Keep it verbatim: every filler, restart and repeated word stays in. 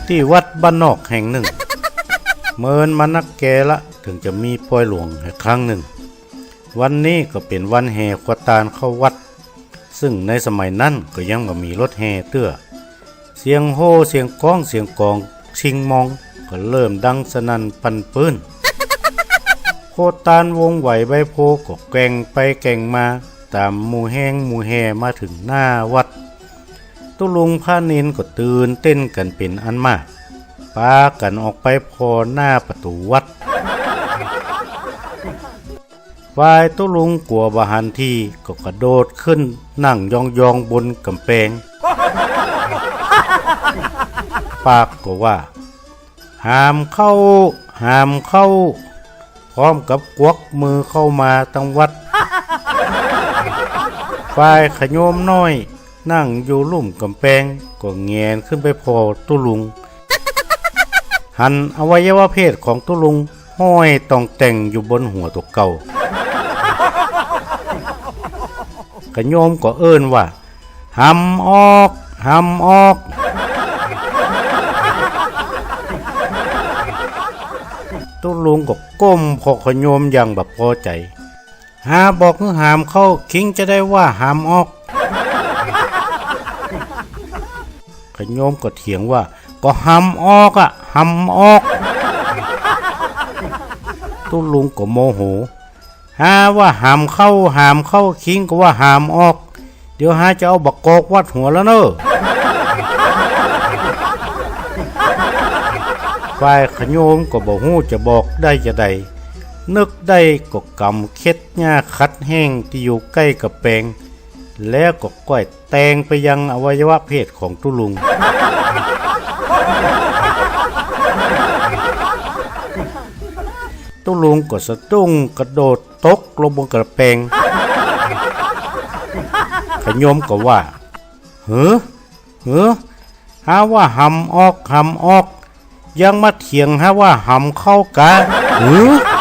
ตี้วัดบ้านนอกแห่งนึ่ง เมินมานักแก่ละ เถิงจะมีปอยหลวงแห่ครั้งนึ่ง วันนี้ก็เป๋นวันแห่ครัวตานเข้าวัด ซึ่งในสมัยนั้นก็ยังบ่มีรถแห่เตื้อ เสียงโห่เสียงก๊องเสียงก๋องชิงมอง ก็เริ่มดังสนั่นปั่นปื้น ครัวตานวงไหวใบโพธิ์ก็แกว่งไปแกว่งมา ต๋ามหมู่แฮงหมู่แห่มาเถิงหน้าวัด ตุ๊ลุงพระเณรก็ตื่นเต้นกั๋นเป๋นอันมาก ปากั๋นออกไปผ่อหน้าประตู๋วัด ฝ่ายตุ๊ลุงกั๋วบ่หันที ก็กระโดดขึ้นนั่งยองๆ บนก๋ำแปง ปากก็ว่า "หามเข้า หามเข้า" พร้อมกับกวักมือเข้ามาตังวัด ฝ่ายขะโยมน้อย นั่งอยู่ลุ่มก๋ำแปง ก็แหงนขึ้นไปผ่อตุ๊ลุง หันอวัยวะเพศของตุ๊ลุง ห้อยต่องแต่งอยู่บนหัวตั๋วเก่า ขะโยมก็เอิ้นว่า "หำออก หำออก" ตุ๊ลุงก็ก้มผ่อขะโยมอย่างบ่ปอใจ๋ "หาบอกหื้อหามเข้า คิงจะได้ว่าหำออก" ขะโยมก็เถียงว่า "ก็หำออกอะ หำออก" ตุ๊ลุงก็โมโห "หาว่าหามเข้า หามเข้า คิงก็ว่าหามออก เดี๋ยวหาจะเอาบ่ากอกวัดหัวแล้วเน่อ" ฝ่ายขะโยมก็บ่ฮู้จะบอกได้จาใด นึกได้ก็ก๋ำเข็ดหญ้าขัดแห้งตี้อยู่ใก้ก๋ำแปง แล้วก็ก้อยแตงไปยังอวัยวะเพศของตุ๊ลุง ตุ๊ลุงก็สะดุ้งกระโดดตกลงบนก๋ำแปง ขะโยมก็ว่า "หือ หือ หาว่าหำออก หำออก ยังมาเถียงหาว่าหำเข้ากา หือ"